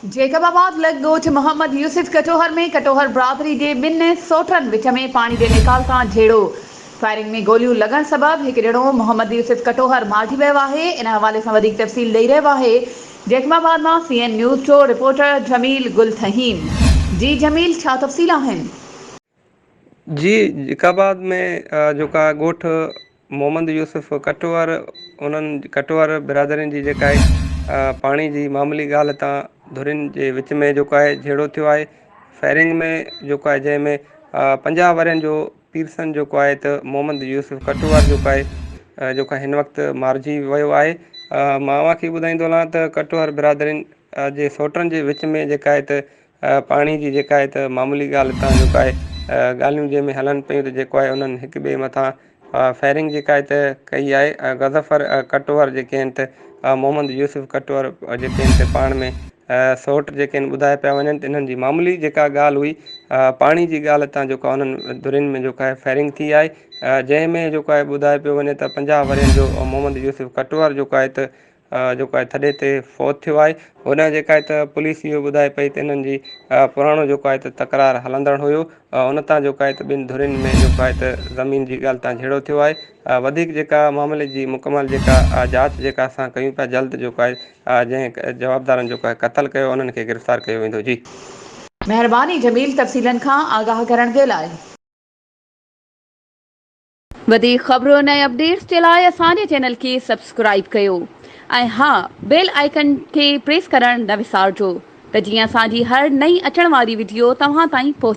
Jacob آباد لڳ ڳوٺ محمد يوسف ڪٽوهر ۾ ڪٽوهر برادري جي ٻن سوٽن وچ ۾ پاڻي جي نيڪال تان جهيڙو، فائرنگ ۾ گوليون لڳڻ سبب هڪ ڄڻو محمد يوسف ڪٽوهر مارجي ويو آهي، ان حوالي سان وڌيڪ تفصيل ڏئي رهيو آهي جيڪب آباد مان سي اين نيوز جو رپورٽر جميل گل ٿهيم جي جميل ڇا تفصيل آهن؟ جي جيڪب آباد ۾ جيڪا ڳوٺ محمد يوسف ڪٽوهر انهن ڪٽوهر برادرين جي جيڪا آهي پاڻي جي معمولي ڳالهه تان ڌرين جي وچ ۾ جيڪو آهي جهيڙو ٿيو آهي فائرنگ ۾ جيڪو آهي جنهن ۾ 50 ورهين جو پيرسن جيڪو آهي ته محمد يوسف ڪٽوهر جيڪو آهي جيڪو هن وقت مارجي ويو آهي مان اوهان کي ٻڌائيندو هلان ته ڪٽوهر برادرين جي سوٽن جي وچ ۾ جيڪا آهي ته پاڻي جي جيڪا آهي ته معمولي ڳالهه تان جيڪو آهي ڳالهيون جنهن ۾ هلن پيون ته جيڪو آهي انهن هڪ ٻئي مٿان فائرنگ جيڪا آهي ته ڪئي آهي غضفر ڪٽوهر جيڪي آهن ته محمد يوسف ڪٽوهر جيڪي آهن ته پاڻ ۾ سوٽ جيڪي آهن ٻڌايا پيا وڃن ته انهن جي معمولي جيڪا ڳالهه هئي پاڻي جي ڳالهه تان جيڪو انهن ڌرين ۾ جيڪو آهي فائرنگ ٿي آهي جنهن ۾ جيڪو آهي ٻڌايو پيو وڃي ته 50 ورهين جو محمد يوسف ڪٽوهر جيڪو آهي ته جيڪو آهي ٿڏي تي فوت ٿيو آهي هوڏانهن جيڪا آهي ته پوليس اهو ٻڌائي پئي ته انهن جي پراڻو جيڪو آهي ته تڪرار هلندڙ هيو ان تان جيڪو آهي ته ٻن ڌرين ۾ جيڪو آهي ته زمين جي ڳالهه تان جهيڙو ٿيو آهي وڌيڪ جيڪا معاملي جي مڪمل جيڪا جاچ جيڪا اسان ڪيون پيا جلد جيڪو آهي جنهن جوابدارن جيڪو آهي قتل ڪيو انهن کي گرفتار ڪيو ويندو جي. مهرباني جميل تفصيلن کان آگاهه ڪرڻ جي لاء. وڌيڪ خبرن ۽ اپڊيٽس جي لاء اسان جي چينل کي سبسڪرائيب ڪيو ۽ ها بيل آئيڪن کي پريس ڪرڻ نه وسارجو ته جيئن اسان جي هر نئين اچڻ واري وڊيو توهان تائين پهچي.